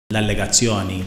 L-allegazzjoni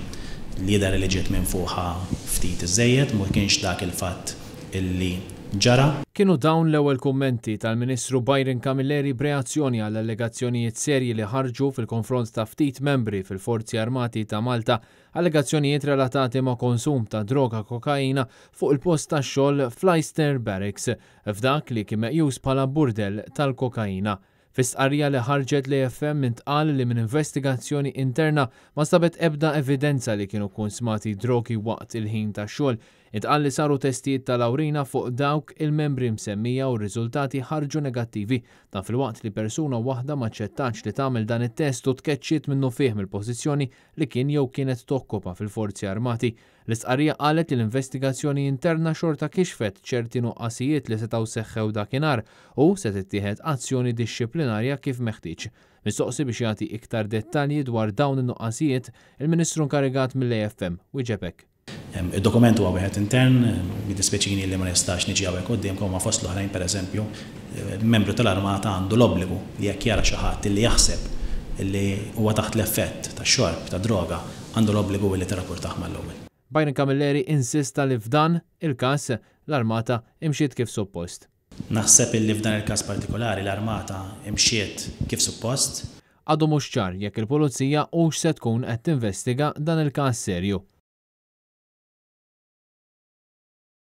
li jidher li ġiet minfuħa ftit iżżejjed, ma kienx dak il-fatt illi ġara. Kienu dawn l-ewwel kummenti tal-Ministru Byron Camilleri b'reazzjoni għal allegazzjonijiet serji li ħarġu fil-konfront ta' ftit membri fil-Forzi Armati ta' Malta, allegazzjonijiet relatati ma' konsum ta' droga kokaina fuq il-post tax-xogħol fl-Eisner Barracks, f'dak li kien meqjus bħala burdell tal-kokaina. Fi stqarrija li ħarġet l-AFM intqal li minn investigazzjoni interna ma nstabet ebda evidenza li kienu kkunsmati drogi waqt il-ħin tax-xogħol. Intqal li saru testijiet tal-awrina fuq dawk il-membri msemmija u r-riżultati ħarġu negattivi. Dan filwaqt li persuna waħda ma aċċettatx li tagħmel dan it-test u tkeċċiet minnufih mill-pożizzjoni li kien jew kienet tokkupa fil-Forzi Armati. L-istqarrija qalet li l-investigazzjoni interna xorta kixfet ċerti nuqqasijiet li setgħu seħħew dakinhar u se tittieħed azzjoni dixxiplinarja kif meħtieġ. Mistoqsi biex jagħti iktar dettalji dwar dawn in-nuqqasijiet, il-Ministru inkarigat mill-AFM wieġeb hekk. Id-dokument huwa wieħed intern, jiddispjaċini li ma nistax niġi hawnhekk quddiemkom imma fost l-oħrajn pereżempju, membru tal-Armata għandu l-obbligu li jekk jara xi ħadd li jaħseb li huwa taħt l-effett ta' xorb ta' droga għandu l-obbligu li tirrapportah mal-ewwel. Byron Camilleri insista li f'dan il-każ l-Armata imxiet kif suppost. Naħseb illi f'dan il-każ partikolari l-Armata imxiet kif suppost. Għadu mhux ċar jekk il-Pulizija hux se tkun qed tinvestiga dan il-każ serju.